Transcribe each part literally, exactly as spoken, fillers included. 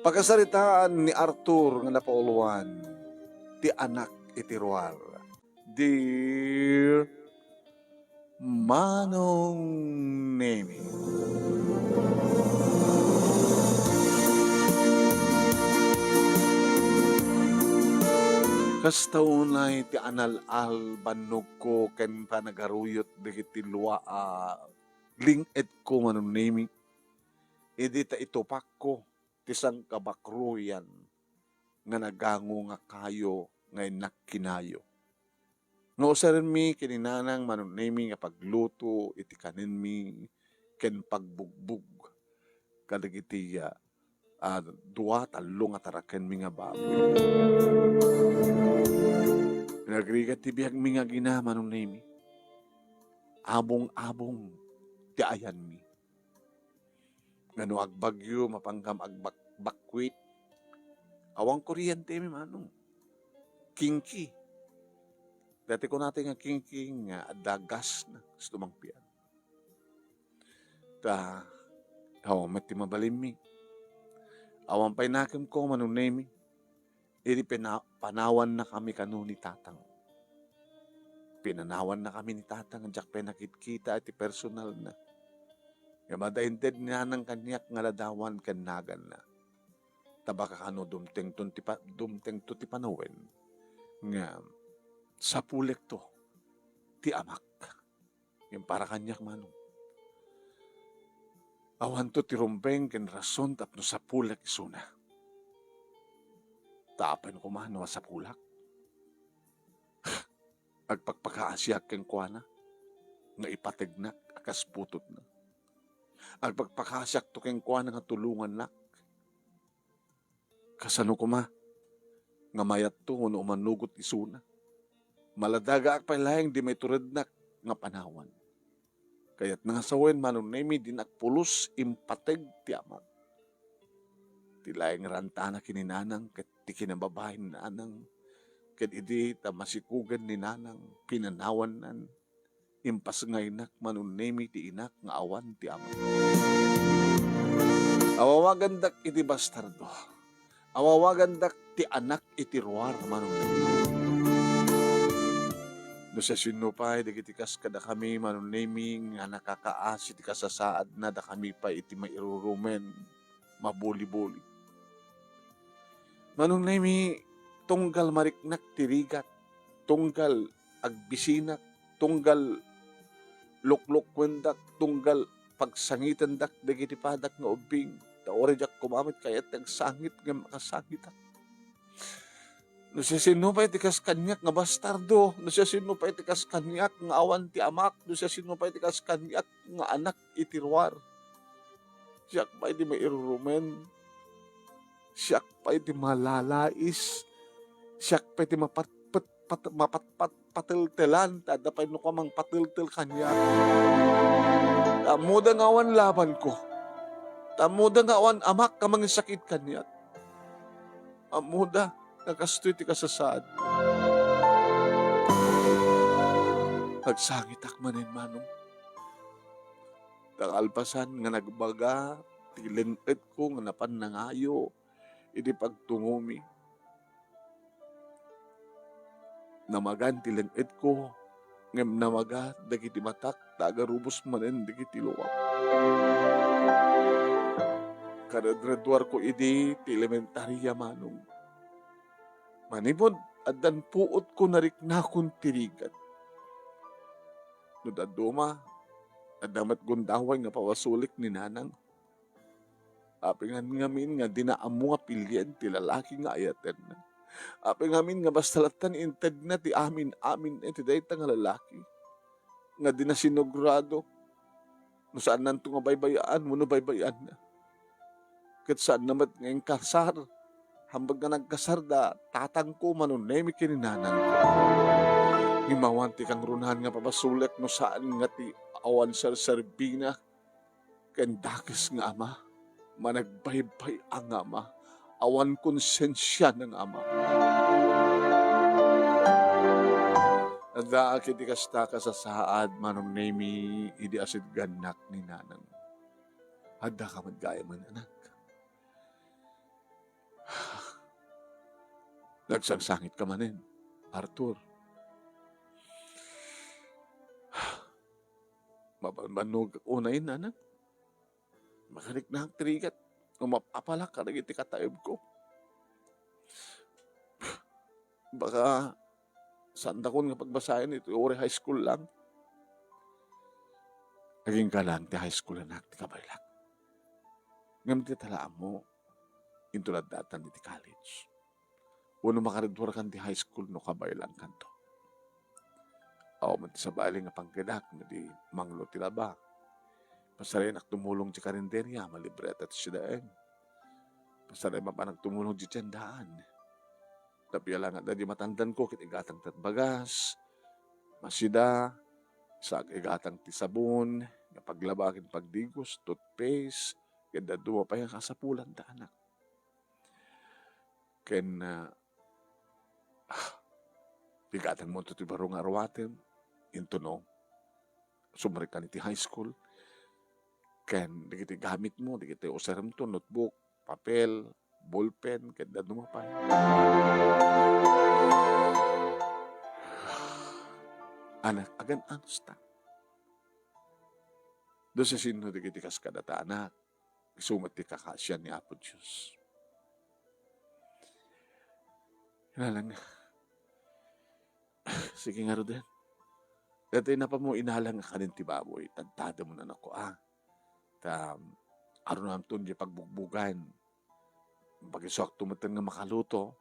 Pakasaritaan ni Arthur nga napauluan, Ti Anak iti Ruar. Dear Manong Nemi. Kasta unay ti anal-al bannogko ken panagaruyot dagiti lua a ling-etko, Manong Nemi, idi ta itupakko ti sangkabakruyan nga nagango nga kayo nga innak kinayo. Nga usarenmi ken ni Nanang, Manong Nemi, nga pagluto iti kanenmi ken pagbugbog kadagiti, ah, ah, dua, tallo nga tarakenmi nga baboy. Nagrigat ti biagmi nga agina, Manong Nemi. Abong-abong ti ayanmi. Nga no agbagyo, mapanggam agbakbakwit. Awan kuryentemi, Manong. Kingki. Dati kunatay nga kingki nga adda gasna, kasto mangpian. Ta, awan met ti mabalinmi. Awan pay nakemko, Manong Nemi. Idi pina-, panawannakami kano ni Tatang. Pinanawannakami ni Tatang, diak pay nakitkita iti personalna. Ngem adda inted ni Nanang kaniak nga ladawan ken naganna. Ta baka kano dumtengton ti pa-, dumtengto ti panawen nga sapulekto ti amak. Ngem para kaniak, Manong, awanto ti rumbeng ken rason tapno sapulek isuna. Ta apay koma no masapulak? Agpakpakaasiak kenkuana nga ipategnak a kas putotna. Agpakpakaasiakto kenkuana nga tulongannak. Kasano koma nga mayatto wenno umanugot isuna? Maladagaak pay laeng di maiturednak nga panawan. Kayatna nga sawen, Manong Nemi, dinak pulos impateg ti amak. Ti laeng rantana ken ni Nanang ket ti kinababain ni Nanang, ket idi ta masikugen ni Nanang, pinanawannan, impasngaynak, Manong Nemi, ti inak nga awan ti ama. Awawagandak iti bastardo. Awawagandak ti anak iti ruar, Manong Nemi. No siasino pay dagiti kas kadakami, Manong Nemi, nga nakakaasi ti kasasaadna, dakami pay iti mairurumen, mabuli-buli. Manong Nemi, tunggal mariknak ti rigat, tunggal agbisinak, tunggal luklukkuendak, tunggal pagsangitendak dagiti padak nga ubbing, ta uray diak koma met kayat ti agsangit ngem makasangitak. No siasino pay ti kas kaniak nga bastardo, no siasino pay ti kas kaniak nga awan ti amak, no siasino pay ti kas kaniak nga anak iti ruar. Siak pay ti mairurumen, siak pay ti malalais, siak pay ti mapatpet-, pat-, mapatpat-, pateltelan, ta adda pay no kamang pateltel kaniak. Ta ammoda nga awan labanko. Ta ammoda nga awan amak a mangisakit kaniak. Ammoda nga kastoy ti kasasaad. Agsangitak manen, Manong. Ta kalpasan nga nagbaga ti leng-etko nga napan nangayo iti pagtungomi. Namagan ti leng-etko, ngem namaga dagiti matak ta agarubos manen dagiti luak. Karedreduarko idi ti elementaria, Manong. Manipud addan puotko nariknakon ti rigat. No dadduma, adda met gundaway nga pabasolek ni Nanang. Apay ngamin nga dina ammo nga pilien ti lalaki nga ayatenna? Apay ngamin nga basta latta intedna ti amin-amin iti dayta nga lalaki nga dina sinogrado? No saannanto nga baybay-an wenno baybay-anna. Ket saanna met nga inkasar. Hambag nga nagkasar da tatangko, Manong Nemi, ken ni nanangko. Ngem awan ti kangrunaan nga pabasolek no saan nga ti awan serserbina ken dakes nga ama, managbaybay-a nga ama, awan konsensiana nga ama. Addaak iti kasta kasasaad, Manong Nemi, idi asidgannak ni nanang. Addaka met gayam, anak. Nagsangsangit ka manen, Arthur. Mabanbannog unay, nanang. Makariknak ti rigat. Umap-apalak kadagiti kataebko. Baka saandakon nga pagbasaen iti uray high school lang. Agingga laeng ti high school, anak, ti kabaylak. Ngem dita la ammo, inton addatan iti college. Wenno makagraduarkan ti high school no kabaylangkanto. Awan met ti sabali nga pangkedak no di manglo ti laba. Pasarayanak tumulong ti karinderia, malibreta ti sidaen. Pasarayak mapanak tumulong ti tiendaan. Napialangan da di matandanko ket igatang ti bagas, masida, sa igatang ti sabon, nga paglaba ken pagdigos, toothpaste, ken dadduma pay nga kasapulan da, anak. Ken, ah, ah, igatangmo ti baro nga aruatem, intono, sumrekkan iti high school, ken dagiti gamitmo, dagiti usaremto, notebook, papel, ballpen, ken dadduma pay. Anak, agan-anos ta. Dusisino dagiti kas kadata, anak. Isu met ti kakaasian ni Apo Dios. Inalang, sige ngaruden. Daytoy napammo inalang nga kanen ti baboy, tadtadem mo, anakko, a. Ta, arunamton di pagbugbugan. Pagisuakto metten nga makaluto,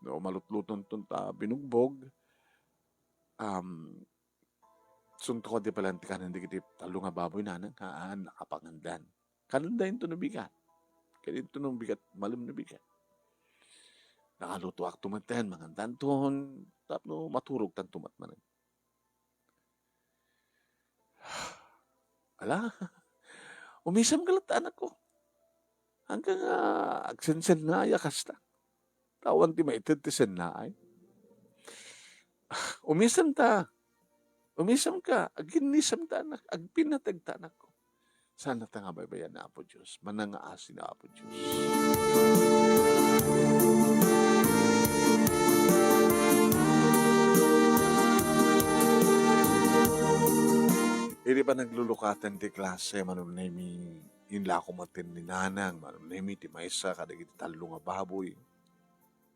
no, malutlutonton ta binugbog, um, sunto ko di palan ti kanen dagiti tallo nga baboy, nanang, haan, nakapangandan. Kanenda intono bigat. Ket intono bigat, malem no bigat. Nakalutoakto metten, mangandanton, tapno maturogtanto met manen. Ala, umisemka latta, anakko. Hanggang, ah, agsensennaya kasta. Awan ti maited ti sennaay. Umisemta. Umisemka. Aginnisemta, anak. Agpinateg ta, anakko. Saan ta nga baybayan ni Apo Dios. Manangaasi ni Apo Dios. Idi panaglulukaten ti klase, Manong Nemi, inlako metten ni Nanang, Manong Nemi, ti maysa kadagiti tallo nga baboy.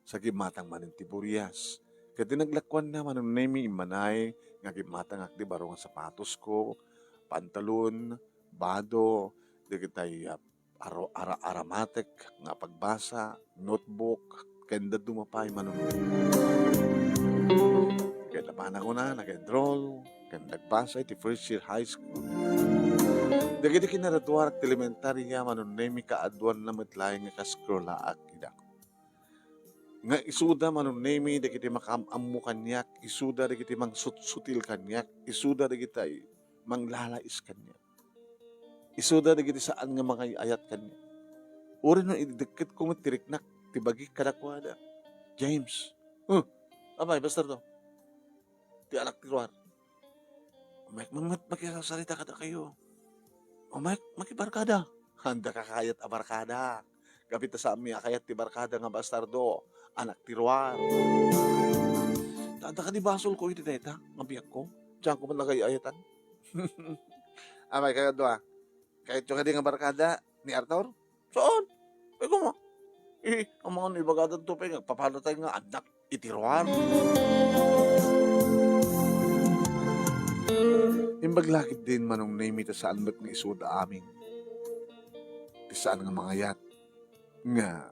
Sa gimmatang manen ti burias. Ket di naglakuanna, Manong Nemi, immanay nga gimmatangak ti baro nga sapatosko, pantalon, bado, dagitay, ah, aro-, ara-, aramatek nga pagbasa, notebook, ken dadduma pay, Manong Nemi. Ket apanak una, nag-enroll, ken nagbasa iti first year high school. Dagiti kinaraduarak ti elementaria, Manong Nemi, kaaduanna met laeng nga kaskolaak ida. Nga isuda, Manong Nemi, dagiti makaam-ammo kaniak, isuda dagiti mangsutsutil kaniak, isuda dagiti manglalais kaniak. Isuda dagiti saan nga mangay-ayat kaniak. Uray no idikdikket ko met ti riknak, ti bagik kadakuada. James. Huh, apay, bastardo. Ti anak ti ruar. Umayk man met makisasarita kadakayo. Umayk makibarkada. Haanda ka kayat a barkada. Gapu ta saanmi a kayat ti barkada nga bastardo, anak ti ruar. Ta adda kadi basolko iti dayta nga biagko. Dianko met nagay-ayatan. Apay, kayo dua. Kayatyo kadi nga barkada ni Arthur? Saan? Ay, kuma. Eh, amangan no ibagadanto pay nga agpapadatay nga addak iti ruar. Imbag la ketdin, Manong Nemi, ta saan met nga isuda amin. Ti saan nga mangayat nga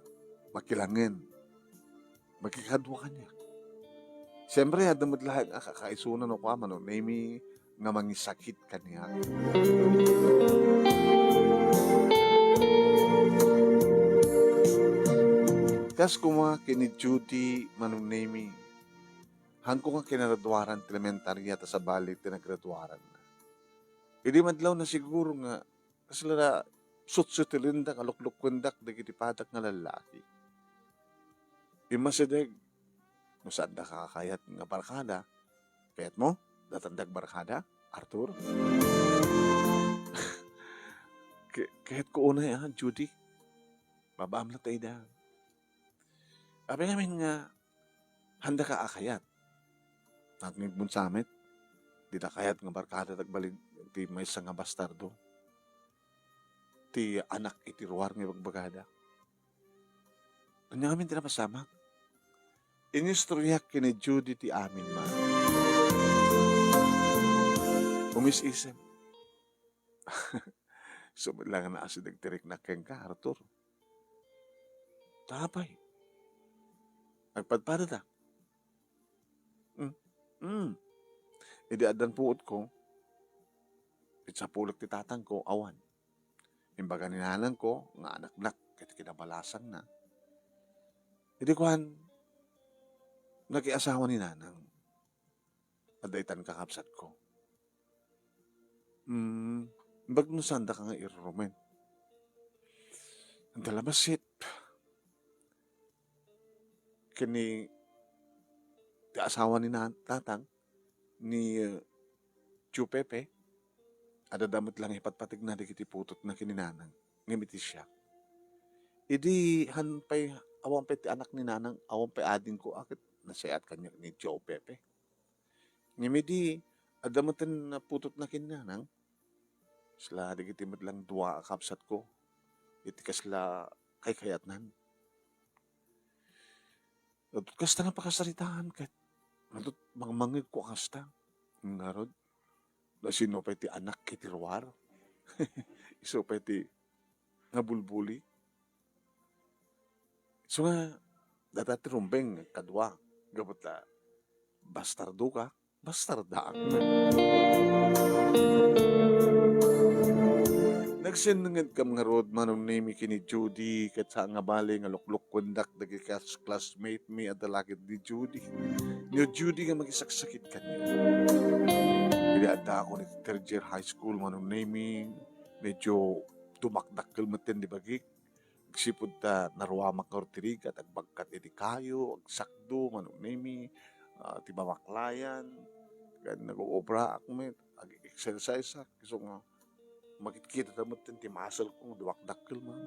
makilangen, makikadua kaniak. Siempre, adda met laeng a kakaisuna no kua, Manong Nemi, nga mangisakit kaniak. Kas kuma ken ni Judy, Manong Nemi, haanko nga kinaraduaran ti elementaria ta sabali ti nagraduaranna. Idi madlawna siguro nga kasla sutsutilendak a luklukkuendak dagiti padak nga lallaki. Immasideg, no saanda ka kayat nga barkada, kayatmo, datanda agbarkada, Arthur? Kay-, kayatko unay, a, Judy. Babaam latta ida. Apay ngamin nga Haanda ka a kayat. Nangngegmon sa met, dita kayat nga barkada ti agbalin ti maysa nga bastardo. Ti anak iti ruar nga ibagbagada. Ania ngamin ti napasamak? Inistoryak ken ni Judy ti amin man. Umis-isip. Isu met la nga naasideg ti riknak kenka, Arthur. Ta apay? Agpadpadata. Mm. Mm. Idi addan puotko, iti sapulek ti tatangko, awan. Imbaga ni nanangko nga anaknak ket kinabalasangna. Idi kuan, nakiasawa ni nanang. Adda itan kakabsatko. Mm, imbag no saandaka nga irurumen. Anda la bassit. Ken ni ti asawa ni nan-, tatang, ni, eh, Tio Pepe, adda met lang ipatpategna dagiti putotna ken ni nanang, ngem iti siak. Idi han pay, awan pay ti anak ni nanang, awan pay adingko, a ket nasayaat kaniak ni Tio Pepe. Ngem idi adda metten putotna ken ni nanang, kasla dagiti met lang dua a kabsatko, iti kasla kaykayatnan. Kasta nga pakasaritaan ket, ngarud, mangmangngegko a kasta. Ngarud, no sino pay ti anak iti ruar? Isu pay ti nga bulbuli. Isu nga, dayta ti rumbeng kadua, gapu ta bastardo ka, bastarda. Nagsennengetkam ngarud, Manong Nemy, ken ni Judy, ket saan nga bale nga luklukkuendak dagiti kas-, classmate mi a dalagit ni Judy. Ni Judy nga makisaksakit kaniak. Idi addaakon iti third year high school, Manong Nemy, medyo dumakdakkel metten ti bagik. Agsipud ta naruamak ngarud ti rigat, agbagkat iti kayo, agsakdo, Manong Nemy, ah, ti bamaklayan, ken nag-oobraak met, ag-exerciseak, isu nga makitkita ta met ti muscle ko nga dumakdakkel man.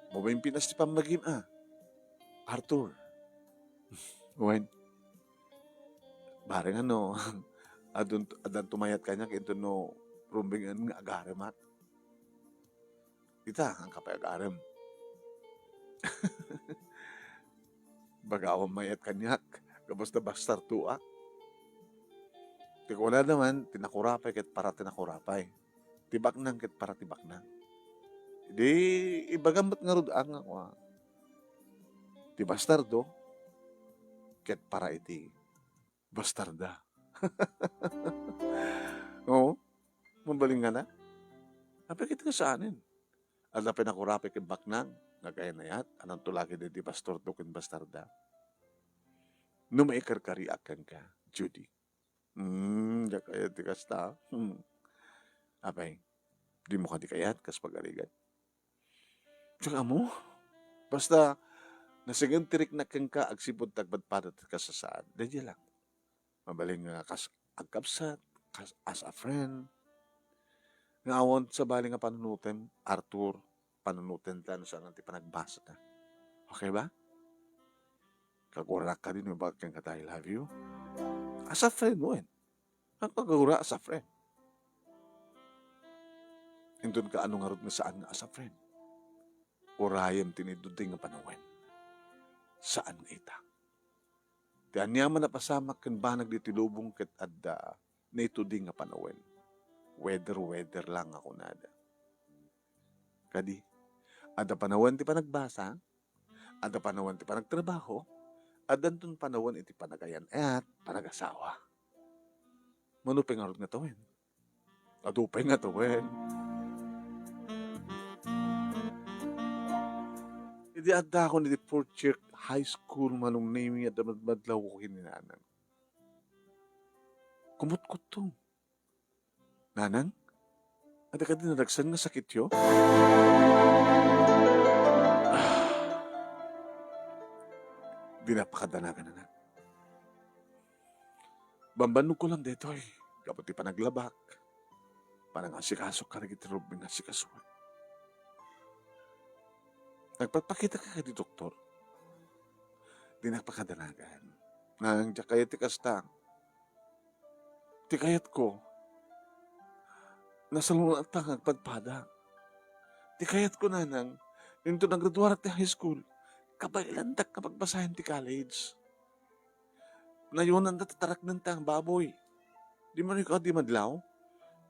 Mabimpinas ti pammagim, a, Arthur. Wen, bareng no, adun-, addan tumayat kaniak inton no rumbeng nga agaremak. Ita, haanka pay agarem. Baga awan mayat kaniak, gapu ta bastardoak. Ti kunada man, ti nakurapay ket para ti nakurapay. Ti baknang ket para ti baknang. Idi ibagam met ngarud a nga kua, ti bastardo ket para iti bastarda. Oo, mabalin ngata. Apay ket nga saanen? Adda pay nakurapay ken baknang nga agayat-ayat, a nangtulagid iti bastardo ken bastarda. No maikarkariak kenka, Judy. Hmm, diak kayat ti kasta. Hmm. Apay, dimo kadi kayat kas pagarigat? Diak ammo. Basta, nasingen ti riknak kenka agsipud ta agpadpada ti kasasaad. Daydiay lang. Mabalin nga kas agkabsat, kas, as a friend. Nga awan sabali nga panunotem, Arthur, panunoten ta no saan ti panagbasa ta. Okay ba? Kagurak kadi no ibagak kenka ta I love you? As a friend, wen. Agpagura as a friend. Inton kaano ngarud nga saan nga as a friend? Urayem ti naituding nga panawen. Saan nga ita. Ti aniaman a pasamak ken banag ditoy lubong ket adda naituding nga panawen. Weather, weather lang a kunada. Kadi, adda panawen ti panagbasa, adda panawen ti panagtrabaho, addanton panawen iti panagayan-ayat, panagasawa. Mano pay ngarud nga tawen? Adu pay nga tawen. Idi addakon iti fourth year high school, Manong Nemy, adda madmadlawko ken ni Nanang. Kumutkuttong. Nanang, adda kadi naragsan nga sakityo? Ah, di napakadanagan, anak. Bambannogko lang daytoy, gapu ti panaglabak, panangasikasok kadagiti rumbeng nga asikasoak. Nagpakpakita ka kadi doktor? dinak pakadanagan. Nang, diak kayat ti kasta. Ti kayatko, nasalunatta nga agpadpada. Ti kayatko, nanang, inton nagraduarak ti high school, kabaylantak nga pagpasayan ti college. Nayonanta ti taraknenta nga baboy. Di man ikaw di madlaw?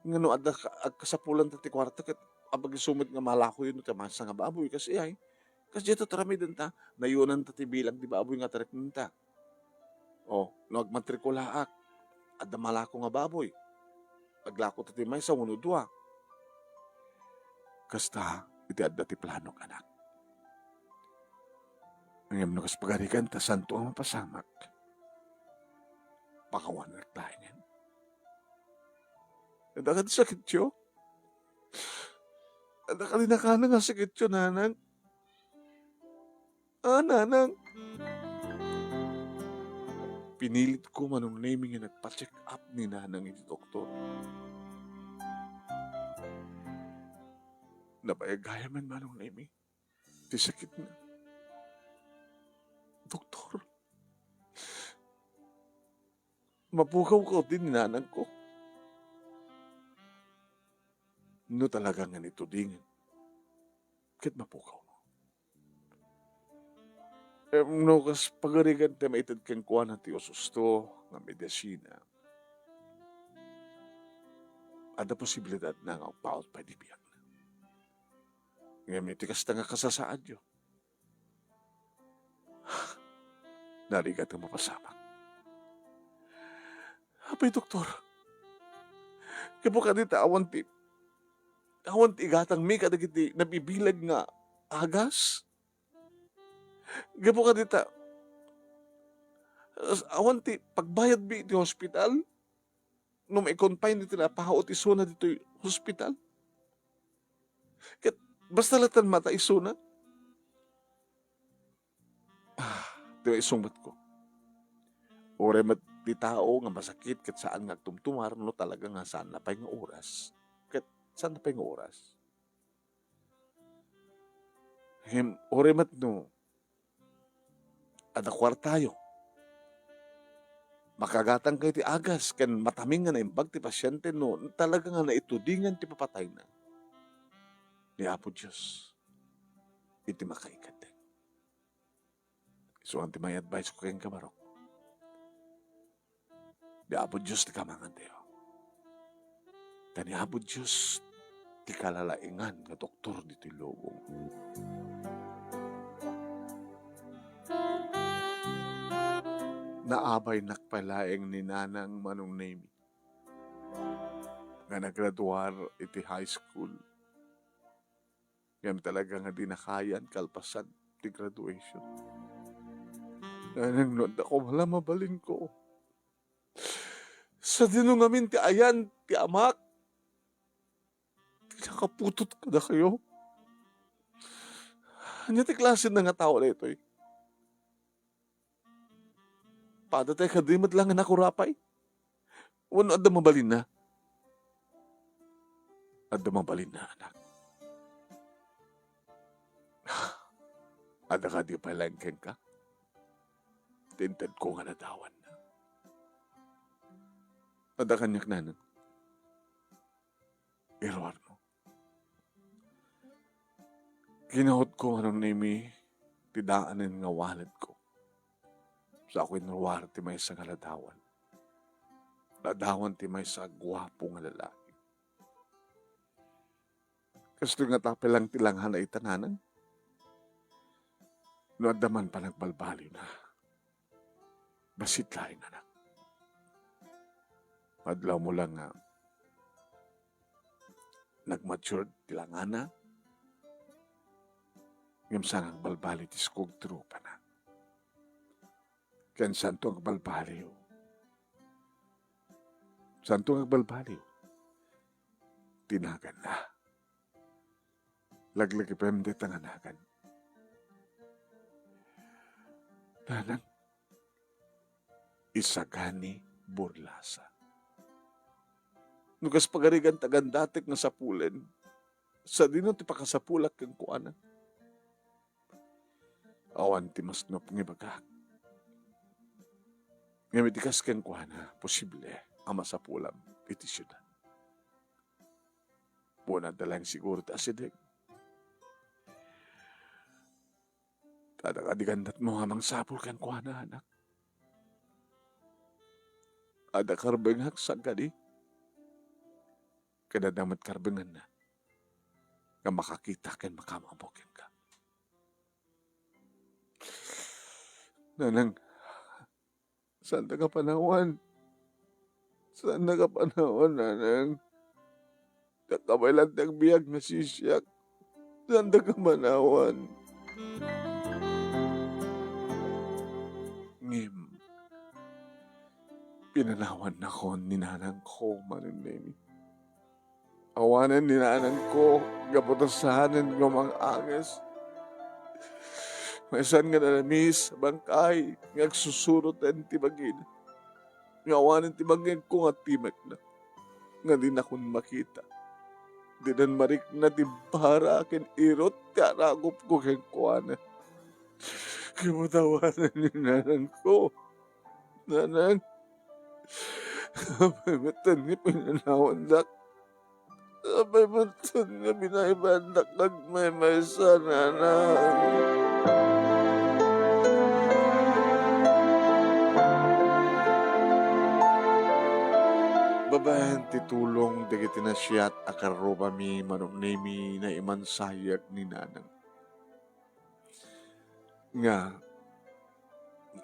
Nga no adda ka-, agkasapulanta ti kuarta ket apag-isu met nga malakoyo no ti maysa nga baboy, kas iay. Kas diay to taramidenta, nayonanta ti bilang ti baboy nga taraknenta. O, no agmatrikulaak, adda malako nga baboy. Aglako ta ti maysa wenno dua. Kasta iti adda ti planok, anak. Ngem no kas pagarigan ta santo a mapasamak, pakawanak laengen. Adda kadi sakityo? Adda kadi nakana nga sakityo, nanang? Ah, nanang. Pinilitko, Manong Nemi, nga nagpa-check up ni nanang iti doktor. Nabayag gayam, Manong Nemi, ti sakitna. Doktor, mapukawko ti ni nanangko. No talaga nga naitudingan, ket mapukawmo. Em, no kas pagarigan ti maited kenkuana ti ususto nga medisina, adda posibilidad na nga agpaut pay ti biagna. Ngem iti kasta nga kasasaadyo, narigat nga mapasamak. Apay, doktor, gapu kadi ta awan ti, awan ti igatangmi kadagiti nabibileg nga agas? Gapu kadi ta, awan ti pagbayadmi iti hospital? No mai-confine iti napaut isuna ditoy hospital? Ket basta latta mata isuna? Ah, ti maisungbatko. Uray met ti tao nga masakit ket saan nga agtumtumar no talaga nga saanna pay nga oras. Ket saanna pay nga oras. Ngem, uray met no adda kuartayo, makagatangkayo ti agas ken mataming nga naimbag ti pasiente no talaga nga naitudingan ti papatayna. Ni Apo Dios iti makaikadek. Isu ti may advice ko kenka, barok. Ni Apo Dios ti kamangantayo. Ta ni Apo Dios ti kalalaingan nga doktor ditoy lubong. Naabaynak pay laeng ni Nanang Manong Nemi nga nagraduar iti high school. Ngem talaga nga di nakayan kalpasan ti graduation. Nanang, no adda koma la mabalinko. Sadino ngamin ti ayan ti amak? Ti nakaputot kadakayo? Ania ti klase na nga tao daytoy? Pada tay kadi met la nga nakurapay? Wenno adda mabalinna? Adda mabalinna, anak. Adda kadi pay laeng kenka? Ti intedko nga nadawanna. Adda kaniak, Nanang. Iruarmo. Kinawatko nga Manong Nemi ti daanen nga walletko. Saanko inruar ti maysa nga ladawan. Ladawan ti maysa a guapo nga lalaki. Kastoy ngata pay laeng ti langana ita, Nanang? No adda man panagbalbaliwna, bassit laeng, anak. Madlawmo la nga nagmature ti langana, ngem saan nga agbalbaliw ti iskog ti rupana. Ken saanto nga agbalbaliw. Saanto nga agbalbaliw ti naganna. Laglagipem dayta nga nagan. Nanang, Isagani Burlasa. No kas pagarigan ti agandatek nga sapulen, sadino ti pakasapulak kenkuana? Awan ti masnop nga ibagak. Ngem iti kas kenkuana, posible a masapulam iti siudad. Punanda laeng siguro ti asideg. Adda kadi gandatmo nga mangsapul kenkuana, anak? Adda karbengak sa kadi? Ket adda met karbenganna nga makakita ken makaammo kenka. Nanang, saandak a panawan. Saandak a panawan, nanang. Diak kabaelan ti agbiag nga sisiak. Saandak a panawan. Ngem, pinanawannakon ni nanangko, Manong Nemi. Awanen ni nanangko gapu ta saanen nga umang-anges. Maysan nga nalamis a bangkay nga agsusurot iti bagina. Nga awanen ti bangngegko nga timekna. Nga dinakon makita. Dinan marikna ti bara ken irot ti aragupko kenkuana. Kimatawanan ni nanangko. Nanang, apay metten nga pinanawandak? Apay metten nga binaybayandak agmaymaysa, nanang? Babaen ti tulong dagiti naasiat a karrubami, Manong Nemi, naimansayag ni nanang. Nga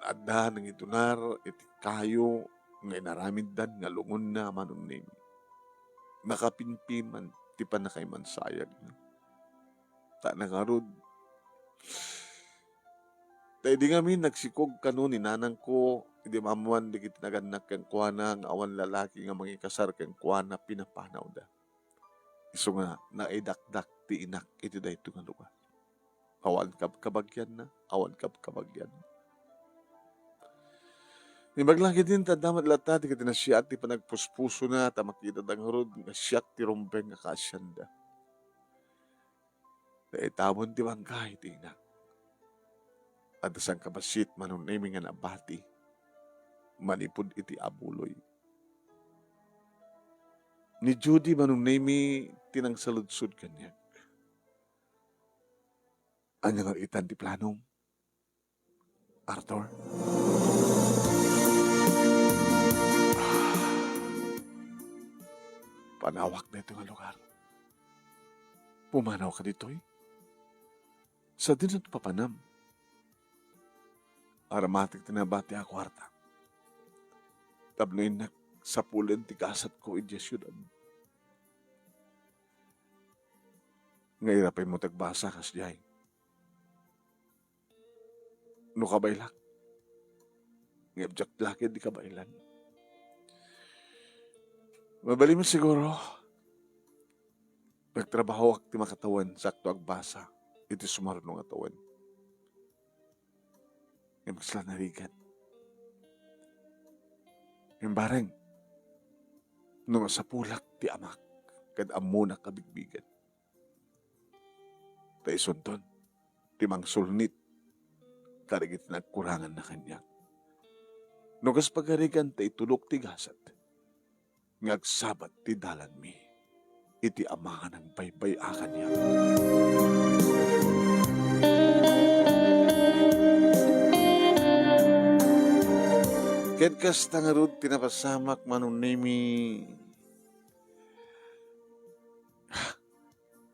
adda nangitunar iti kayo nga inaramiddan nga lungonna, Manong Nemi. Nakapimpim ti pannakaimansayagna. Ta nangarud, ta idi ngamin nagsikog kano ni nanangko, idi maammoan dagiti nagannak kenkuana nga awan lalaki nga mangikasar kenkuana, pinapanawda. Isu nga naidakdak ti inak iti daytoy nga lugar. Awan kabkabagianna, awan kabkabagianna. Naimbag la ketdin ta adda met latta dagiti naasiat ti panagpuspusona ta makitada ngarud nga siak ti rumbeng a kaasianda. Naitabon ti bangkay ti inak. Adda sangkabassit, Manong Nemi, nga nabati manipud iti abuloy. Ni Judy, Manong Nemi, ti nangsaludsod kaniak. Ania nga itan ti planom, Arthur? Panawak daytoy nga lugar. Pumanawka ditoy? Sadino ti papanam? Aramatek ti nabati a kuarta. Tapno innak sapulen ti gasatko idiay siudad. Nga ira pay mo ti agbasa kasdiay. No kabaelak, ngem diak la ketdi kabaelan. Mabalin met siguro, nagtrabahoak ti makatawen sakto agbasa iti sumaruno nga tawen. Ngem kasla narigat. Ngem bareng, no masapulak ti amak ket ammonak a bigbigen. Ta isunton ti mangsulnit kadagiti nagkuranganna kaniak. No kas pagarigan ta itulok ti gasat nga agsabat ti dalanmi iti Ama a nangbaybay-a kaniak. Ket kasta ngarud ti napasamak, Manong Nemi,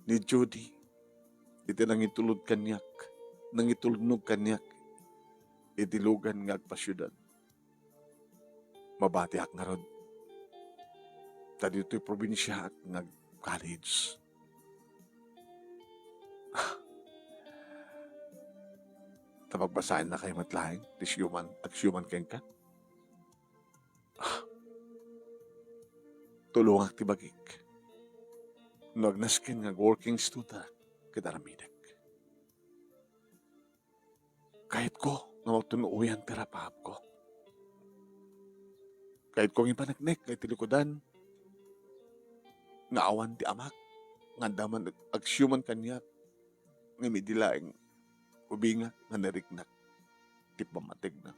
ni Judy iti nangitulod kaniak, nangitulnog kaniak iti lugan nga agpasiudad. Mabatiak ngarud ta ditoy probinsiaak nga ag-college. Ta pagbasaennakayo met laeng ti siuman, agsiuman kenka. Tulongak ti bagik. No agnasken nga ag-working student, ket aramidek. Kayatko nga matun-oyan ti rapaapko. Kayatko nga ipaneknek nga iti likudan nga awan ti amak, nga adda man agsiuman kaniak, ngem idi laeng ubingak nga nariknak ti pammategna.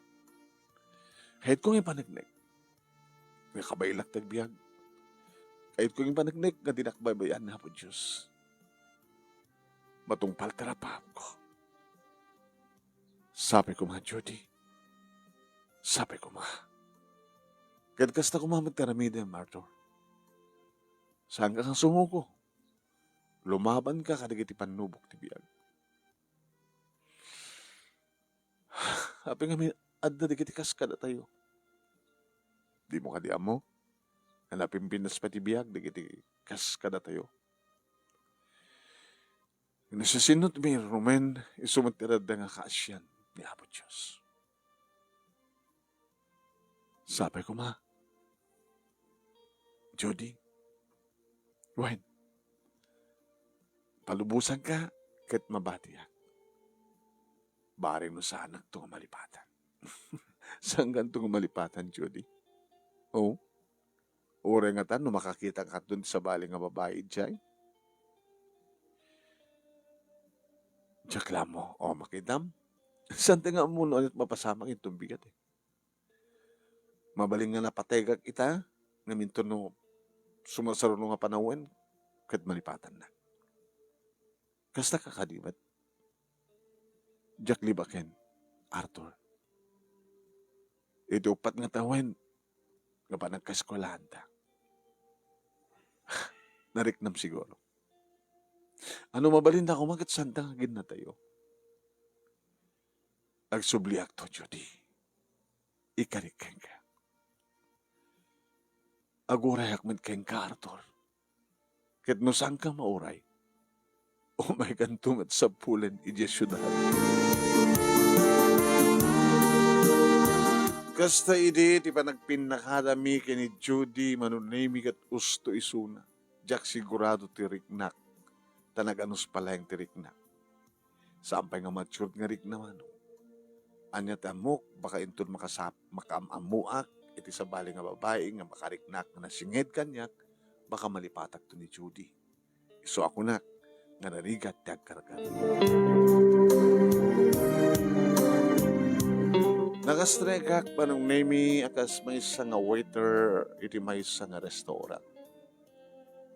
Kayatko nga ipaneknek nga kabaelak ti agbiag. Kayatko nga ipaneknek nga dinak baybay-an ni Apo Dios. Matungpal ti napahamko. Sapay koma, Judy. Sapay koma. Ket kasta koma met ti aramidem, Arthur. Saanka nga sumuko. Lumabanka kadagiti pannubok ti biag. Apay ngamin adda dagiti kaskadatayo? Dimo kadi ammo nga napimpintas pay ti biag dagiti kaskadatayo? Nasasinot mi rumen, isu met ti adda nga kaasian ni Apo Dios. Sapay koma, Judy, wen, palubosanka ket mabatiak. Bareng no saanakto nga malipatan. Saankanto nga malipatan, Judy? Oh? Uray ngata no makakitak adton ti sabali nga babai idiay? Diak la ammo. O, makitam? Saanta nga ammo no aniat mapasamak inton bigat, eh. Mabalin nga napategak ita, ngamin inton no sumarsaruno nga panawen, ket malipatanna. Kasta ka kadi met? Diak libaken, Arthur. Iti uppat nga tawen nga panagkaeskuelaanta, nariknam siguro. Ano, mabalinda koma ket saanta nga aginnatayo. Agsubliakto, Judy. Ikarik kenka. Agurayak met kenka, Arthur. Ket no saanka mauray, umaykanto met sapulen idiay siudad. Kasta idi ti panagpinnakadami ken ni Judy, Manong Nemy, ket usto isuna. Diak sigurado ti riknak, ta naganus pa laeng ti riknak. Saan pay nga matured nga rikna, Manong. Ania ti ammok, baka inton makasap-, makaam-ammoak iti sabali nga babai nga makariknak nga nasinged kaniak, baka malipatakto ni Judy. Isu a kunak nga narigat ti agkarga. Nakastrek ak, Manong Nemy, a kas maysa nga waiter iti maysa nga restaurant.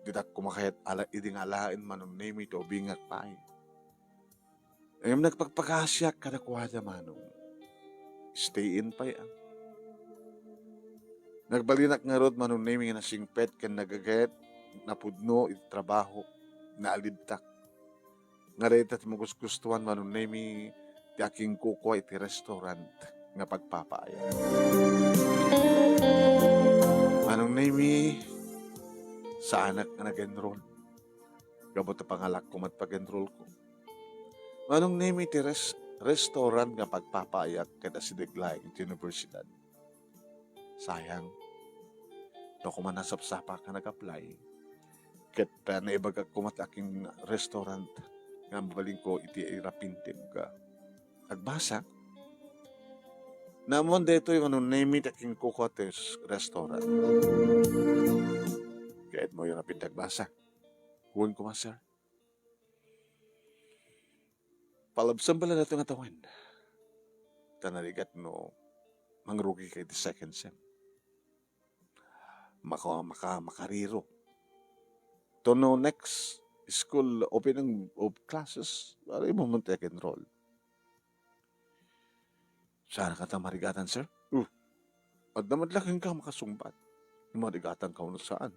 Ditak koma kayat ala idi nga alaen, Manong Nemy, ti ubingak pay. Ngem nagpakpakasiak kadakuada, Manong. Stay in pay, a. Nagbalinak ngarud, Manong Nemy, nga nasingpet ken nagaget, napudno iti trabaho, naalibtak. Nga dayta ti magustuhan, Manong Nemy, ti akinkukua iti restaurant nga pagpapaayat. Manong Nemy, saanak nga nag-enroll. Gapu ta pangalakko met pag-enrollko. Manong Nemy, ti res-, restaurant nga pagpapaayat ket asideg laeng iti universidad. Sayang. No koma nasapsapak nga nag-apply, ket, ah, naibagak koma ti akin restaurant nga mabalinko iti irapintim nga agbasa. Naammoan daytoy, Manong Nemy, ti akinkukua ti s-, restaurant. Kayatmo irapin ti agbasa? Wen koma, sir. Palabsam pay la daytoy nga tawen. Ta narigat no mangrugika iti second sem. Maka-, maka-, makariro. To no next school opening of classes, aray mo man ti enroll. Saan ka ta marigatan, sir? Uh, adda met la kenka makasungbat. Marigatan ka wenno saan?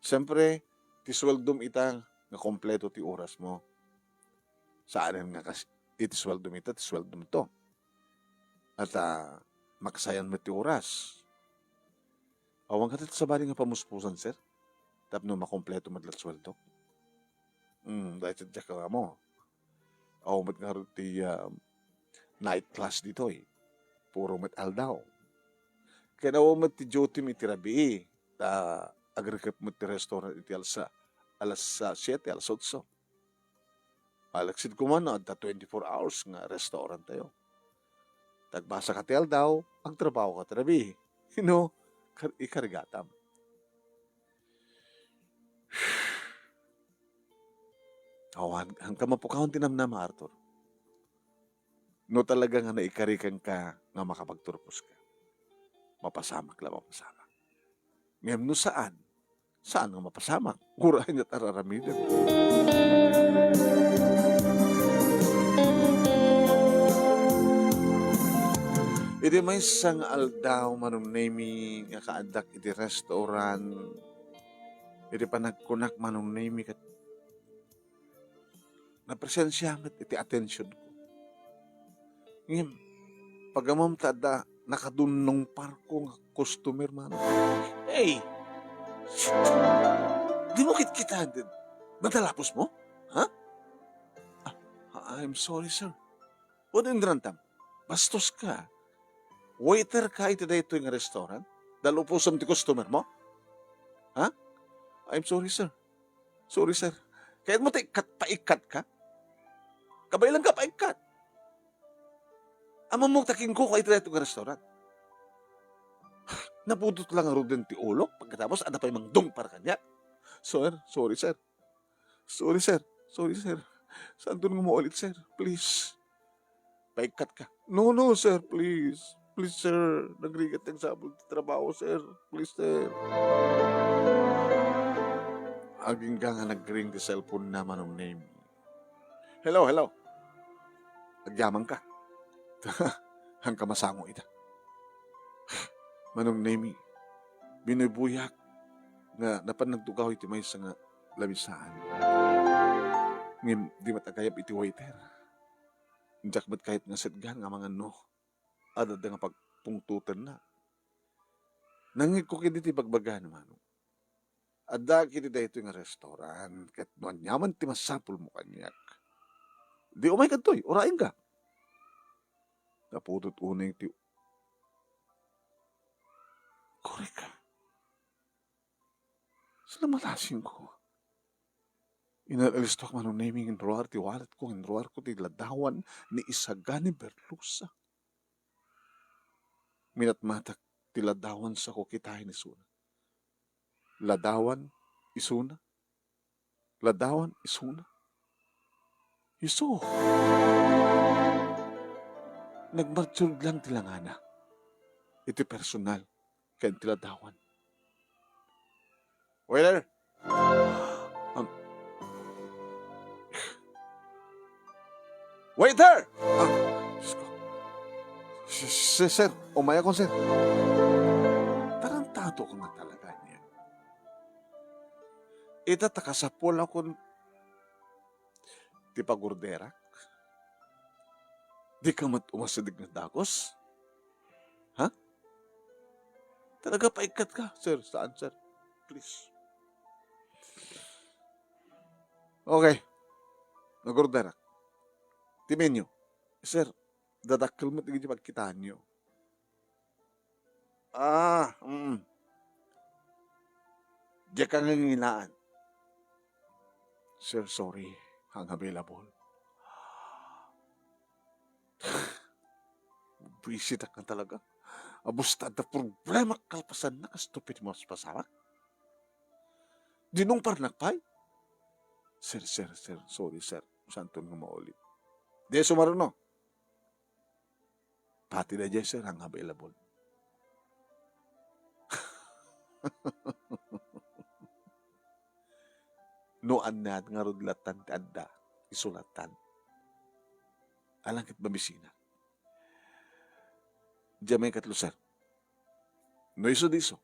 Siyempre, ti suweldom ita nga kompleto ti oras mo. Saanen nga kas-, iti suweldom ita, ti suweldom to. At, ah, maksayan met ti oras. Awan ka ti sabali nga pamuspusan, sir? Tapno makompleto met la ti suweldo. Hmm, dayta diak ammo. Awan met ngarud ti, ah, night class ditoy. Puro met aldaw. Ken awan met ti duty mi iti rabii. Ta agrikep met ti restaurant iti alsa, alas, ah, siete, alas otso. Alaksid koma no adda twenty-four hours nga restaurant tayo. Tagbasa ka ti aldaw, agtrabaho ka ti rabii. You know, kar-, ikarigatam. Awan, haanka mapukawan ti namnama, Arthur. No talaga nga naikarikan ka nga makapagturpos ka. mapasamak la, mapasamak. Ngem no saan, saan nga mapasamak. Uray met ar-aramidem. Iti maysa nga aldaw, Manong Nemy, nga kaaddak iti restaurant, iti panagkunak, Manong Nemy, ket napresensia met iti atensionko. Ngem, pag-ammom ta adda nakadunnong parko nga customer, Manong. Hey! Dimo kitkita, nadalapos mo? Ha? Ah, I'm sorry, sir. Wen, Indrantam, bastoska. Waiter ka iti daytoy nga restaurant? Dalapusem ti customer mo? Ha? I'm sorry, sir. Sorry, sir. Kayatmo ta ikkat, paikkat ka? Kabaelan ka, paikkat. Ammom ta kinkuka iti daytoy nga restaurant. Napudot la ngaruden ti ulok, pagkatapos adda pay mangdungpar kaniak. Sir, sorry, sir. Sorry, sir. Sorry, sir. Saanton nga maulit, sir. Please. Paikkat ka. No, no, sir, please. Please, sir. Nagrigat ti agsapul ti trabaho, sir. Please, sir. Agingga nga nagring ti cellphone na, Manong Nemy. Hello, hello. Agyamanka. Haanka masango ita. Manong Nemy, binuybuyak nga napan nagtugaw iti maysa nga lamisaan. Ngem di met agayab iti waiter. Diak met kayat nga setgan nga mangan no adda nga pagpungtotenna. Nangngegko ketdi ti bagbagana, Manong. Addaak iti daytoy nga restaurant, ket no aniaman ti masapulmo kaniak, di umayka ditoy, urayenka. Napudot unay ti, korek. Saan a malasingko? Inal-alistoak, Manong Nemy, inruar ti walletko, inruarko ti ladawan ni Isagani Berlosa. Minatmatak ti ladawan sa ko kitaen isuna. Ladawan isuna. Ladawan isuna. Isu. Nagmaturog lang ti langana iti personal ken ti ladawan. Waiter! Um, waiter! Ah, Diyos ko. Si-, si-, sir, umayakon, sir. Tarantado ka nga talaga niya. Ita ta kasapulakon ti pagorderak? Dika met umasideg nga dagus? Ha? Talaga, paikkat ka, sir? Saan, sir? Please. Okay. Nagorderak. Ti menu. Sir, dadakkel met dagiti pagkitaenyo. Ah, mm. Diak nganginaan. Sir, sorry. Unavailable. Buisitak nga talaga. Abus ta adda problema kalpasanna, kastoy pay ti mapasamak. Dinungparnak pay. Sir, sir, sir. Sorry, sir. Saanton nga maulit. Di sumaruno. Pati daydiay, sir, unavailable. No ania ngarud lattan ti adda, isu lattan. Alang ket mabisinak. Diay maikatlo, sir. No isu, di isu.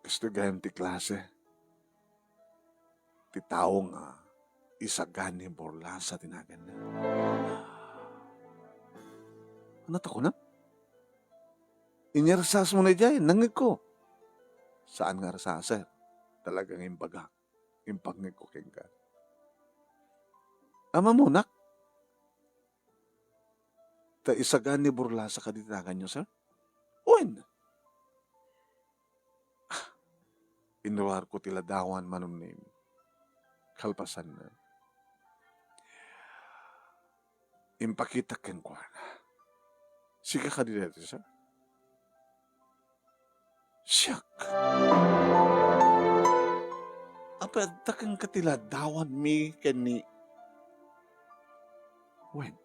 Kastoy gayam ti klase ti tao nga Isagani Borlasa ti naganna. Ania ti kunam? Inyarsaasmo idiay, nangngegko. Saan nga arsa, sir. Talaga nga imbagak, impangngegko kenka. Ammonak? Ta Isagani Borlasa kadi ti naganyo, sir? Wen. Ah, inruarko ti ladawan, Manong Nemy. Kalpasanna, impakitak kenkuana. Sika kadi daytoy, sir? Siak. Apay, adda kenka ti ladawanmi ken ni, wen.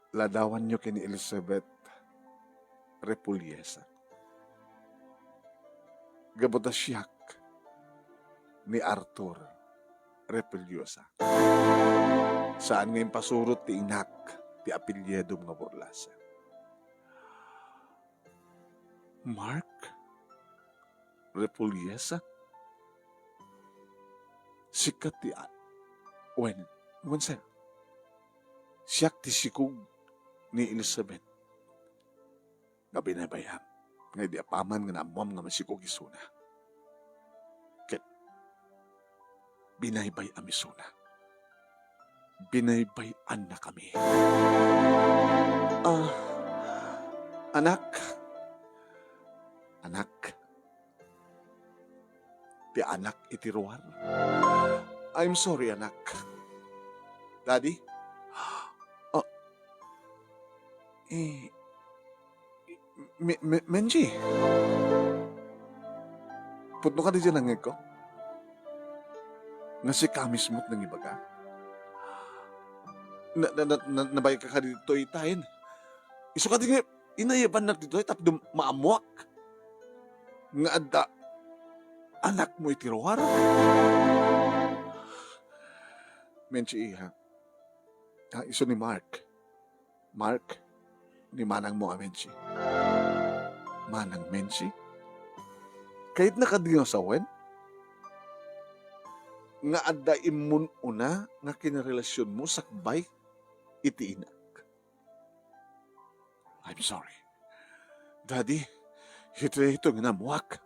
Ladawanyo ken ni Elizabeth Repullesa. Gapu ta siak ni Arthur Repullesa. Saan nga impasurot ti inak ti apelyidom nga Borlasa. Mark Repullesa? Sika ti a-, wen, wen, sir. Siak ti sikog ni Elizabeth nga binaybay-am, nga idi apaman nga naammoam nga masikog isuna. Ket binaybay-am isuna. Binaybay-annakami. Ah, anak. Anak. Ti anak iti ruar. I'm sorry, anak. Daddy? Ah, eh, Me-, Me-, Menji? Pudno kadi diay nangngegko? Nga sika mismo ti nangibaga? Na, na, na, na, nabayag ka kadi ditoy tayen? Isu kadi nga inayabannak ditoy tapno maammoak nga adda anakmo iti ruar? Menji, iha. Ah, isu ni Mark. Mark, ni manangmo a Menji. Manang Menji? Kayatna kadi nga sawen? Nga adda immun-una nga kinarelasionmo sakbay iti inak. I'm sorry. Daddy, iti ito nga naammoak.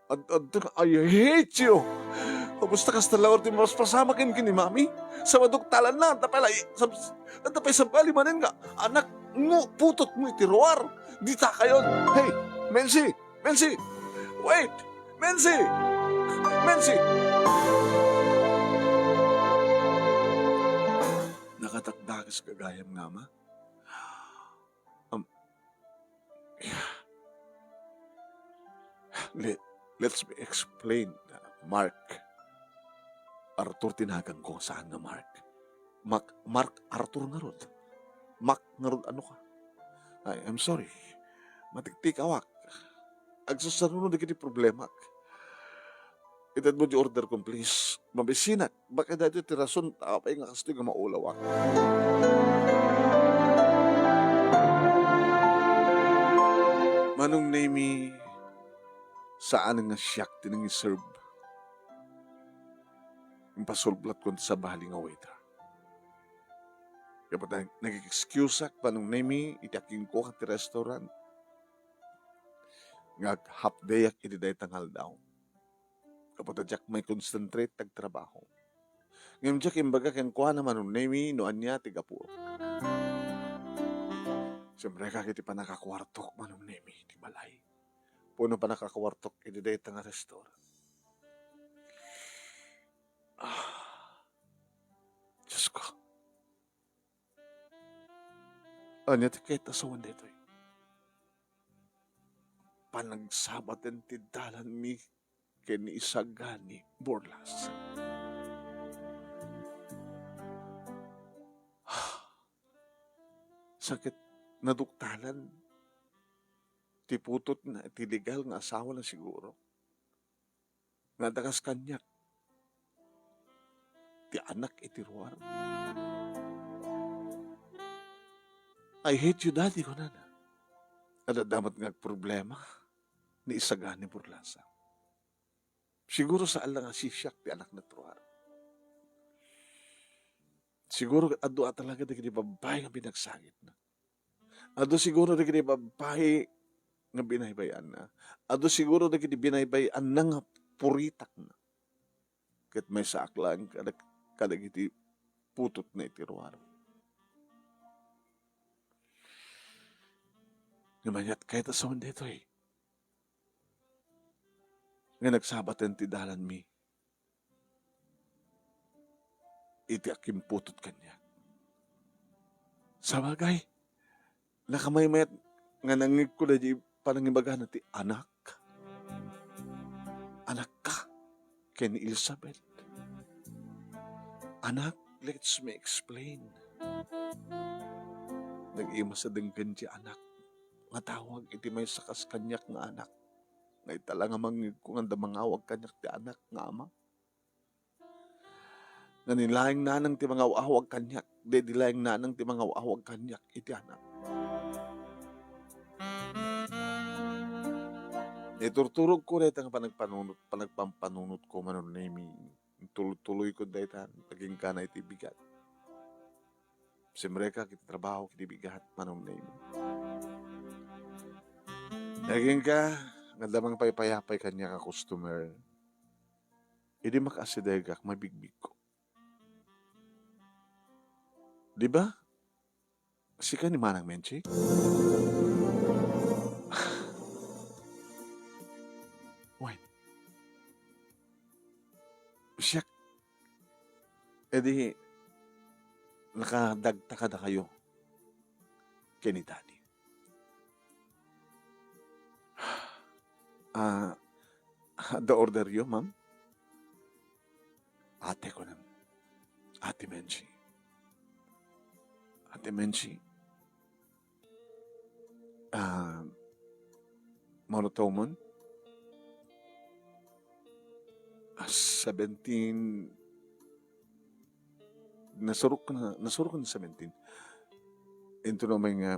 Ad-, ad-, I hate you! Kumusta kasta laeng ti mapaspasama ken ni Mami? Sa maduktalanna, adda pay la-, sab-, adda pay sabali manen nga anakmo, putotmo iti ruar. Dita kayon. Hey, Menji! Menji! Wait! Menji! Menji! Nakatakdakes gagayam nga ama. Um, le-, let's me explain, Mark. Arthur ti naganko, saan nga Mark. Mac-, Mark Arthur ngarud. Mac ngarud, ano ka? Ay, I'm sorry. Matiktikawak. Agsusarunod dagiti problemak. Itedmo ti order ko, please. Mabisinak. Baka daytoy ti rason ta apay nga kastoy nga maulawak. Manong Nemi, saan nga siak ti nangiserve. Impasulblatkon ti sabali nga waiter. Gapu ta nag-excuseak, Manong Nemi, iti akingkuak ti restaurant. Nga ag-half day-ak iti dayta nga aldaw. Gapu ta diak mai-concentrate ti agtrabaho. Ngem diak imbaga kenkuana, Manong Nemi, no ania ti gapu. Siemrek iti pannakakuartok, Manong Nemi, iti balay. Pudno pannakakuartok iti dayta nga restaurant. Ah, Diyos ko. Ania ti kayat a sawen daytoy? Panagsabaten ti dalanmi ken ni Isagani Borlas. Sakit, naduktalan ti putotna ti legal nga asawana siguro. Nga adda kas kaniak ti anak iti ruar. "I hate you, Daddy," kunana. Adda met nga agproblema ni Isagani Borlasa. Siguro saan la nga sisiak ti anakna ti ruar. Siguro ket adu a talaga dagiti babbai nga binagsangitna. Adu siguro dagiti babbai nga binaybay-anna. Adu siguro dagiti binaybay-anna nga puritakna. Ket maysaak laeng kada-, kadagiti putotna iti ruar. Ngem ania ti kayat a sawen daytoy? Nga nagsabaten ti dalanmi iti akimputot kaniak. Sabagay, nakamaymayat nga nangngegko daydi panangibagana ti anak. Anakka ken ni Elizabeth. Anak, let's me explain. Nag-ima sa denggen ti anak nga tawag iti maysa kas kaniak nga anak, nga ita la nga mangngegko nga adda mangawag kaniak ti anak nga ama. Nga ni laeng nanang ti mangaw-awag kaniak, daydi laeng nanang ti mangaw-awag kaniak iti anak. Iturturogko dayta nga panagpanunot, panagpampanunotko, Manong Nemi. Tuloy-tuloyko dayta, agingga iti bigat. Simrekak iti trabaho iti bigat, Manong Nemi. Agingga nga adda mangpaypayapay kaniak a customer. Idi makaasidegak, mabigbigko. Di ba? Sika ni Manang Menchi? Wen. Siak. Edi, nakadagta kadakayo ken ni Daddy. Ah, adda orderyo, ma'am? Ate, kunam. Ate Menchi. Ate Menchi. Ah, monotone? Ah, seventeen. Nasurok na, nasurok na seventeen. Into na may nga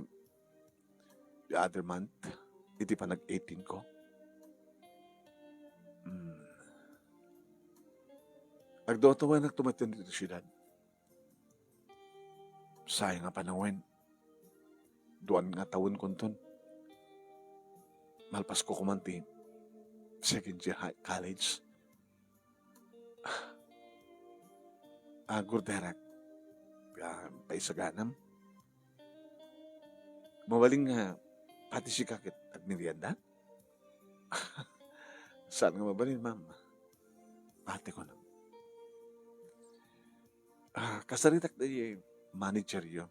the other month, iti panag eighteen ko. Hmm. Agduduanak tumayton ditoy siudad. Sayang a panawen. Duan nga tawen kunton. Malpasko koma ti second year high college. Ah, Gurderak, ah, paisaganam. Mabalin nga pati sika ket agmerienda? Saan nga mabalin, ma'am? Ate ko na. Ah, kasaritak ti manageryo.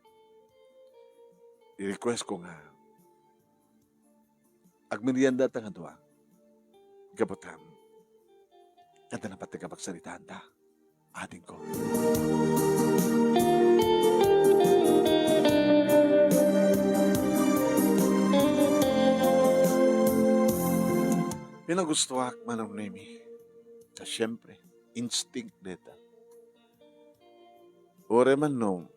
I-request ko nga agmerienda ta nga dua. Gapu ta, adda napateg a pagsaritaanta. Adingko. Pinagustoak, Manong Nemi. Ta siempre, instinct deta. Uray man no,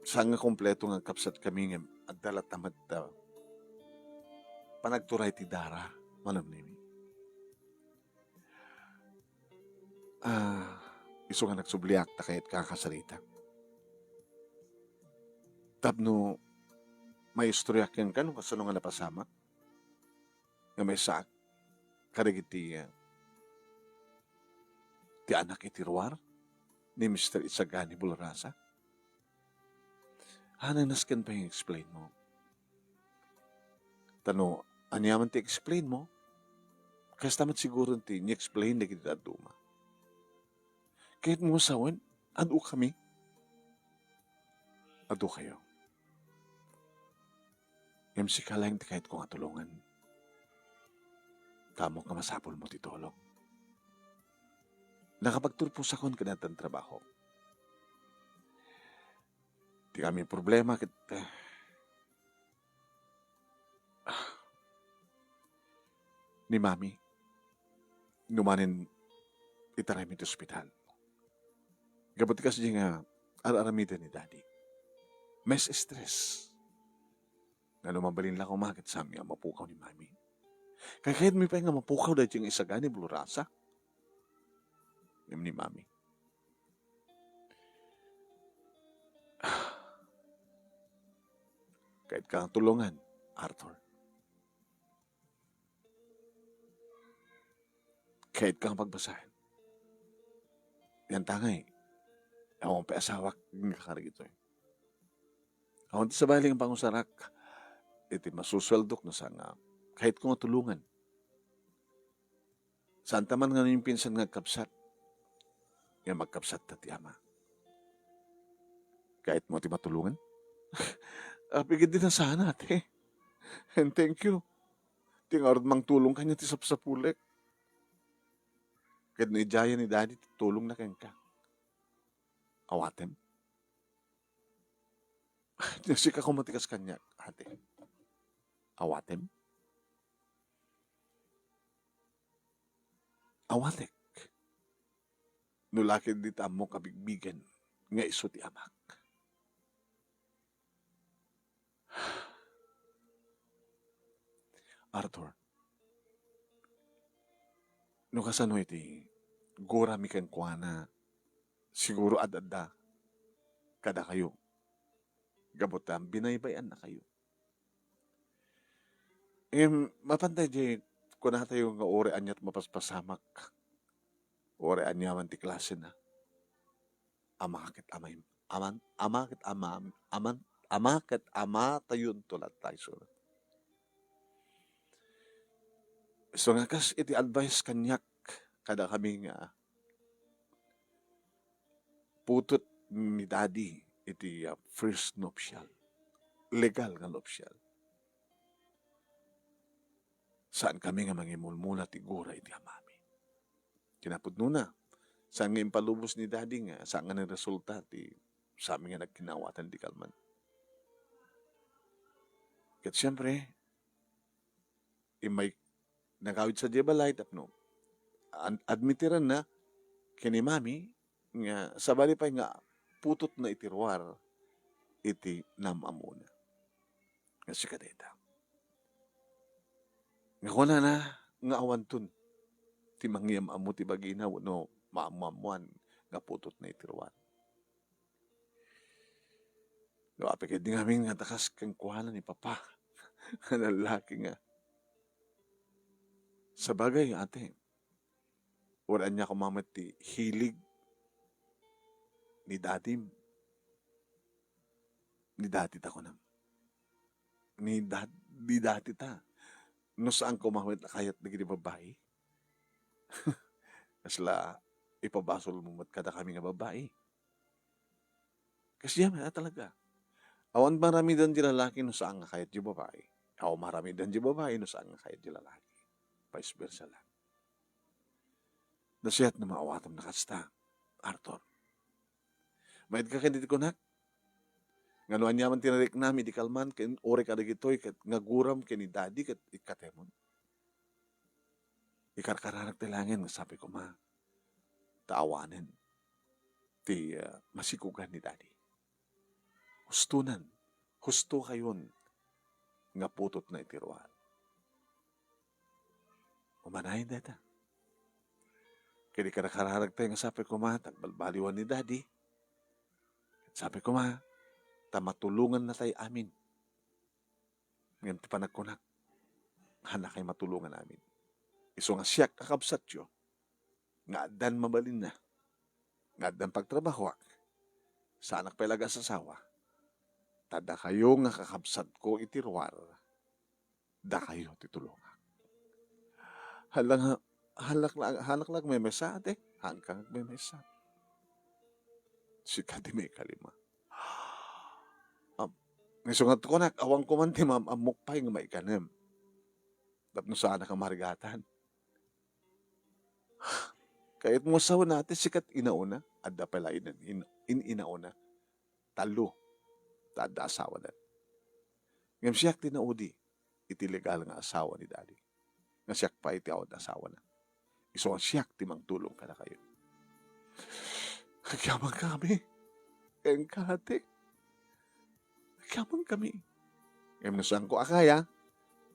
saan nga kompleto nga agkabsat kami ngem adda latta met ta panagturay ti dara, Manong Nemi. Ah, isu nga nagsubliak ta kayatka a kasarita. Tapno maistoryak kenka no kasano nga napasamak nga maysaak kadagiti, ah, ti anak iti ruar ni Mister Isagani Bulrasa. Haan a nasken pay nga explain mo. Ta no aniaman ti explain mo, kasta met siguro ti ni-explain dagiti dadduma. Kayatmo sawen, adu kami. Adu kayo. Ngem sika laeng ti kayatko nga tulongan. Ta ammok nga masapulmo ti tulong. Nakapagturposakon kadagiti trabaho. Ti kami problema ket, eh, ni Mami, no manen itaraymi ti ospital. Gapu ti kasdi nga ar-aramiden ni Daddy. Mas stress. Nga no mabalin la koma ket saanmi a mapukaw ni Mami. Kayatmi pay nga mapukaw daytoy nga isaga ni Bulrasa. Ngem ni Mami. Kayatka nga tulongan, Arthur. Kayatka nga pagbasaen. Yan tangay, awan pay asawak nga karigitoy. Awan ti sabali nga pangusarak iti masusweldok no saan nga kayatko nga tulongan. Saanta man nga impinsan nga agkabsat, nga magkabsatta ti ama. Kayatmo ti matulongan? Apigid di na sana, ate. And thank you. Ti ngarud mangtulong kaniak ti sapsapulek. Ket no idiayen ni Daddy ti tulongna kenka. Awatem. No sika koma ti kas kaniak, ate, awatem? Awatek. No la ketdi ta ammok a bigbigen nga isu ti amak. Arthur, no kasano iti gurami kenkuana, siguro ad-adda kadakayo gapu ta binaybay-annakayo. Em, mapan daydiay, kunatayo nga uray aniat mapaspasamak, uray aniaman ti klasena, ama ket ama, aman, ama ket ama, aman, ama ket amatayonto latta isu. So nga kas iti advice kaniak kadakami nga putot ni Daddy iti, ah, first nuptial, legal nga nuptial. Saan kami nga mangimulmula ti gura iti amami. Kinapudnona, saan nga impalubos ni Daddy nga saan nga nagresulta ti sami nga nagkinaawatan di kalman. Ket siempre, immay nagawid sadiay balay tapno an-, admitirenna ken ni Mami nga sabali pay nga putotna iti ruar iti naam-ammona. Nga sika dayta. Nga kunana nga awanton ti mangiyam-ammo ti bagina wenno maammo-ammoan nga putotna iti ruar. No, apay ketdi ngamin nga adda kas kenkuana ni Papa nga lallaki nga, sabagay, ate, uray ania koma met ti hilig ni dadim. Ni dati ta kunam. Ni dat-, ni dati ta. No saan koma met a kayat dagiti babai. Kasla ipabasol mo met kadakami nga babai. Kasdiay met a talaga. Awan maaramidan ti lalaki no saan nga kayat ti babai. Awan maaramidan ti babai no saan nga kayat ti lalaki. Vice versa lang. Nasayaat no maawatam na kasta, Arthur. Maid ka ken iti kunak? Nga no aniaman ti nariknam idi kalman ken uray kadagitoy ket nga guram ken ni Daddy ket ikkatemon. Ikarkararak ti langit nga sapay koma ta awanen ti, ah, masikugan ni Daddy. Hustonan, hustokayon nga putotna iti ruar. Umanayon dayta. Ket ikarkararak tayo nga sapay koma ta agbalbaliwan ni Daddy. Sapay koma ta matulonganna tayo amin. Ngem ti panagkunak, haanakay matulongan amin. Isu nga siak a kabsatyo, nga addan mabalinna, nga addan pagtrabahoak, saanak pay la agas-asawa, ta dakayo nga kakabsatko iti ruar, dakayo ti tulongak. Hala nga, halak la, halak la agmemesa, ate. Haanka nga agmemesa. Sika ti maikalima. Am, isu nga kunak, awan ko man ti maam-ammok pay nga maikanem. Tapno saanak a marigatan. Kayatmo a sawen, ate, sika ti inauna. Adda pay la in, in, in-inauna. Tallo. Ta adda asawana. Ngem siak ti naudi iti legal nga asawa ni Daddy. Nga siak pay ti awan asawana. Isu nga siak ti mangtulong kadakayo. Agyaman kami. Kenka, ate. Agyaman kami. Ngem no saanko a kaya,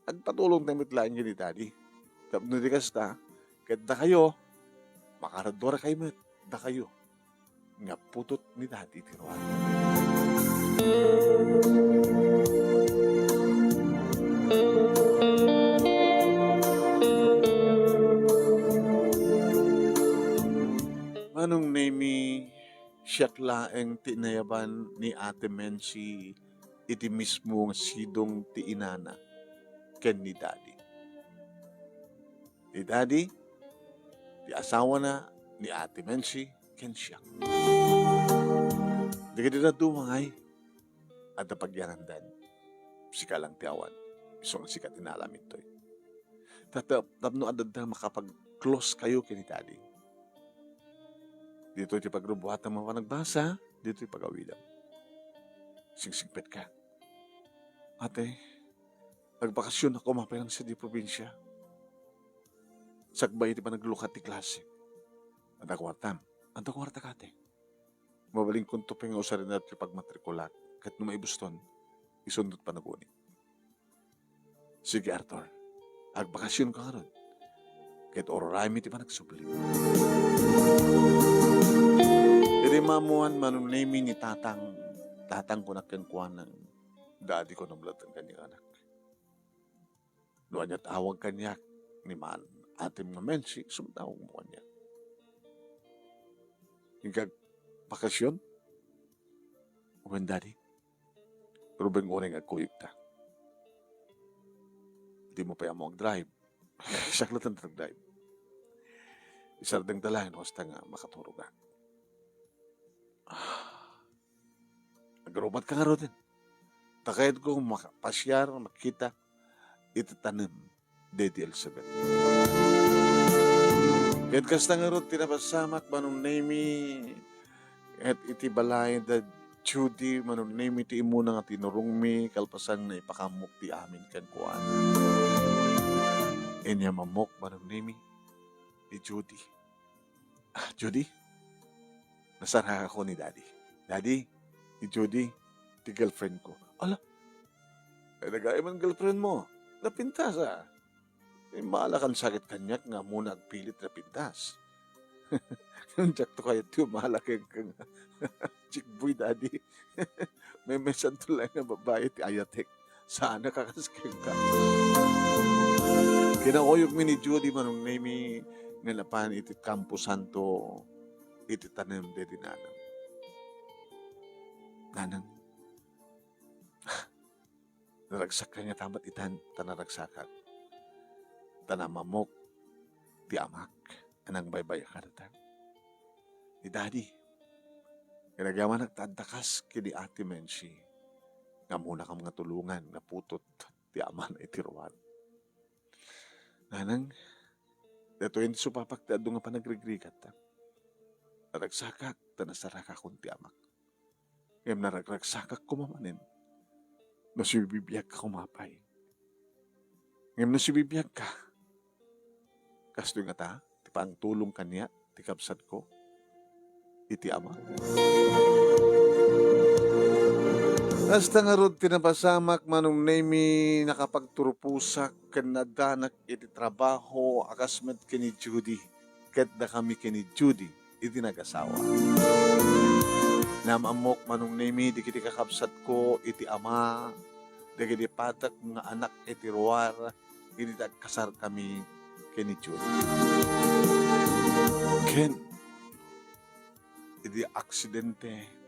agpatulong tayo met laeng ken ni Daddy. Tapno di kasta, ket dakayo, makaraduar kayo met, dakayo, nga putot ni Daddy ti ruar. Manong Nemi, siak laeng ti inayaban ni Ate Mensi iti mismo nga sidong ti inana ken ni Daddy. Ni Daddy, ti asawana ni Ate Mensi, ken siak. Dagiti dadduma ngay, adda pagyanandan. Sika lang ti awan. Isu nga sika ti naaramidtoy. Ta-, ta-, tapno adda makapag-close kayo ken ni Daddy. Ditoy ti pagrubuatam a panagbasa, ditoy pagawidam. Singsingpetka. Ate, nagbakasyon ako mapay lang sadiay probinsia. Sakbay iti panaglukat ti klase. Adda kuartam. Adda kuarta kadi. Mabalinkonto pay nga usarina ti pagmatrikulak. Ket no maibuston, isundot panaguni. Sige, Arthur. Agbakasyon ka ngarud. Ket uraraymi ti panagsubli. Idi maammoan, Manong Nemy, ni tatang, tatang kunak kenkuana, "Daddy," kunam latta kaniak, "anak. No aniat awag kaniak ni man-, atem nga Mensi, sumdaw mo kaniak." Inka agbakasyon? Wen, Daddy. Rubeng uray nga agkuyogta. Dimo pay ammo agdrive. Siak latta ti nagdrive. Isardengta laeng no kasta nga makaturogak. Ah. Agrumatka ngaruden. Ta kayatko makapasiar, makita iti tanem daydi Elizabeth. Ket kasta ngarud ti napasamak, Manong Nemy, ket iti balay da Judy, Manong Nemy, ti immuna nga tinurongmi kalpasan nga ipakaammo ti amin kenkuana. Inyamammok, Manong Nemy, ni Judy. "Ah, Judy, nasarakakon ni Daddy." "Daddy, ni Judy, ti girlfriend ko." "Ala, ay, nagayam man girlfriend mo. Napintas a." "Eh, maala kan sakit kaniak nga ammona agpilit napintas." "Diakto kayat ti umala kenka nga chick boy, Daddy. Maymaysanto laeng nga babai ti ayatek. Saanak a kas kenka." Kinauyogmi ni Judy, Manong Nemy, nga napan iti kamposanto iti tanem daydi nanang. Nanang, naragsak kaniak met itan, ta naragsakak. Ta naamammok ti amak a nangbaybay-ak kadata. Ni Daddy, inagyamanak ta adda kas ken ni Ate Mensi, nga ammonakam nga tulongan nga putot ti amana iti ruar. Nanang, daytoyen ti supapak ti adu nga panagrigrigatta. Naragsakak ta nasarakakon ti amak. Ngem naragragsakak koma manen no sibibiagka koma pay. Ngem no sibibiagka, kastoy ngata ti pangtulong kaniak ti kabsatko iti ama. Kasta ngarud ti napasamak, Manong Nemy, nakapagturposak ken naaddanak iti trabaho a kas met ken ni Judy, ket dakami ken ni Judy iti nagasawa. Naam-ammok, Manong Nemy, dagiti kakabsatko iti ama, dagiti patek nga anak iti ruar, idi agkasarkami ken ni Judy. Ken idi aksidente,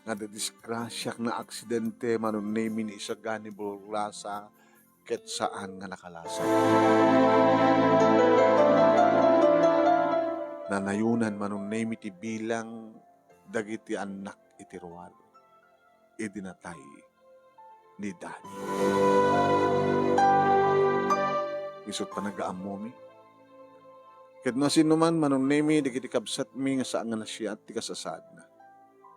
nga nadisgrasiak, naaksidente, Manong Nemy, ni Isagani Burlasa, ket saan nga nakalasa. Nanayonan, Manong Nemy, ti bilang dagiti annak iti ruar idi natay ni Daddy. Isut' panagaammomi. Ket no siasinoman, Manong Nemy, dagiti kabsatmi nga saan nga nasayaat ti kasasaadna.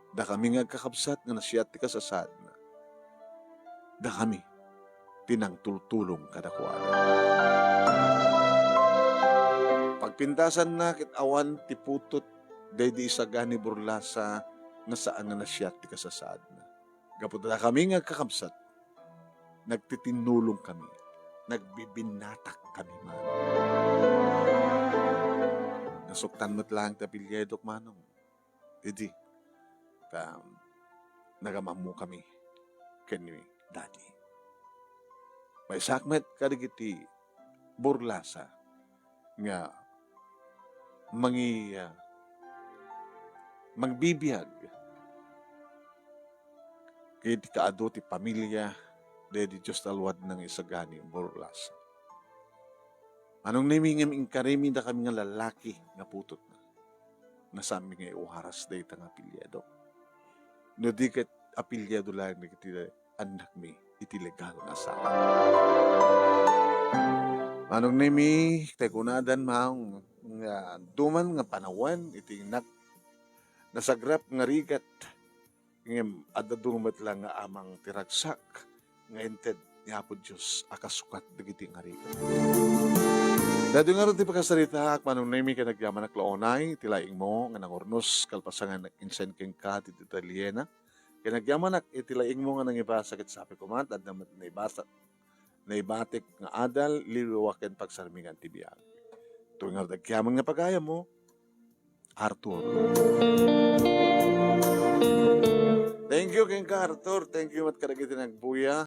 Dakami nga agkakabsat nga nasayaat ti kasasaadna. Dakami ti nangtultulong kadakuada. Pagpintasanna ket awan ti putot daydi Isagani Burlasa nga saan nga nasayaat ti kasasaadna. Gapu ta dakami nga agkakabsat, nagtitinnulongkami, nagbibinnatakami man. Nasuktan met laeng ti apelyidok, Manong. Idi, ta, nagamammokami ken ni Daddy. Maysaak met kadagiti Burlasa nga mangi-, ah, mangbibiag iti kaadu ti pamilia daydi Dios a luadna nga Isagani Burlasa. Manong Nemy, ngem inkarimi dakami nga lallaki nga putotna. Nga saanmi nga iwaras dayta nga apelyido. No di ket apelyido laeng dagiti annakmi iti legal nga asawa. Manong Nemy, tay kunadan, Manong, nga adu man nga panawen iti nag-, nasagrap nga rigat Ngem adda dua met lang nga amang ti ragsak nga inted ni Apo Dios a kasukat dagiti ngarud. Daytoy ngarud ti pakasaritaak, Manong Nemy, ken agyamanak la unay ti laingmo nga nangurnos kalpasan nga nag-insign kenka ti detalyena. Ken agyamanak iti laingmo nga nangibasa ket sapay koma, adda met naibasa, naibatik nga adal, liwa ken pagsarmingan ti biag. Daytoy ngarud agyamanak nga pagayammo, Arthur. Thank you kenka, Arthur. Thank you met kadagiti nagbuya.